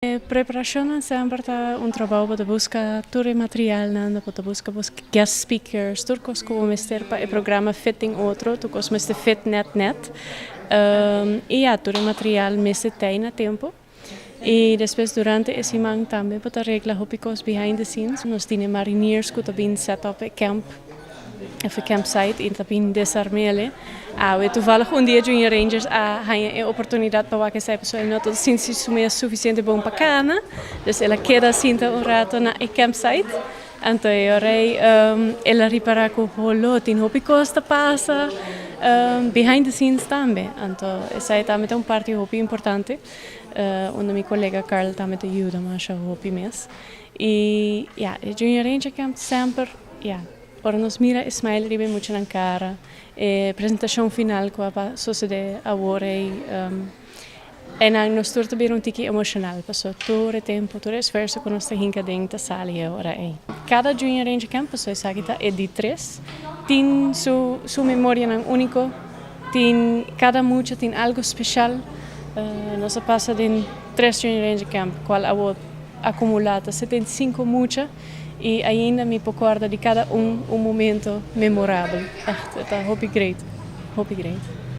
Preparacion semper ta un trabou pa busca tur e materialnan, pa busca guest speakers, tur cos cu mester pa e programa fit den otro, tur cos mester fit net net. Y ja, tur e material mester ta na tempo. Y despues durante e siman tambe pa regla hopi cos behind the scenes. Nos tin mariniers cu ta bin set up e camp of e campsite y ta bin desarm'e. Ah, we toevallig un dia Junior Rangers a haña e oportunidad pa wak esey, paso e no ta sinti su mes suficiente bon pa cana. Dus el a keda sinta un rato na e campsite. Anto e ora el a ripara cu holo tin hopi cos ta pasa behind the scenes tambe. Anto esey tambe ta un parti hopi importante. Unda mi colega Carl tambe ta yuda masha hopi mes. Y ja, e Junior Ranger Camp semper, ja, ora nos mira e smile riba mucha na cara. E presentacion final cu a sucede awor e nan nos tur tambe un tiki emocional, paso tur e tempo, tur e esfuerso cu nos ta hinca den ta sali ora ey. Cada Junior Ranger Camp, paso esaki ta e di 3, tin su memorianan unico, tin cada mucha tin algo special. Nos a pasa den 3 Junior Ranger Camp, cual a acumula 75 mucha y ainda mi por corda di cada un un momento memorabel. Echt, ta hopi great. Hopi great.